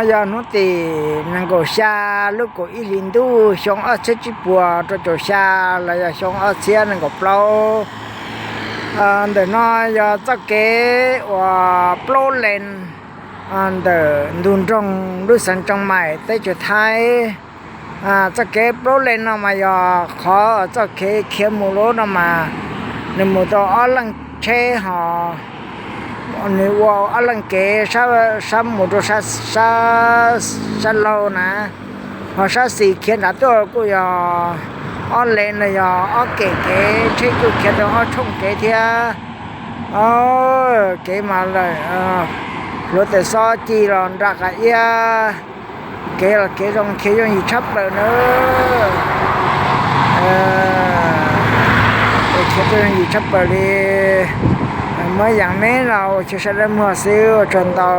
Yog hnub tim nees nkaum xya lub kaum ib hlis ntuj xyoo ob txhiab tsib puas rau caum xya los yog xyoo ob txhiab nees nkaum plaub. Ntawm no yog txoj kev uas plaub lees ntawm ntug nroog lub xeev Tsoos Maim teb chaws Thaib. Txoj kev plaub lees no mas yog qhov txoj kev khiav mus lub no mas nws mus tau ob leej tsheb ho nws ua ob leej kev, sab mus rau sab laug na, ho sab xis khiav nrad tuaj kuj yog ob lees no yog ob kem kev, tsheb kuj khiav tau ob tshooj kev thiab. Kev mas lawm, hluav taws xob ci los nra qa iab, kev los kev zoo khiav yooj yim tshaj plaws na. Khiav tau yooj yim tshaj plaws li. Muab yaam meb no ua chaw saib dab muag xwb, ua tsaug ntau.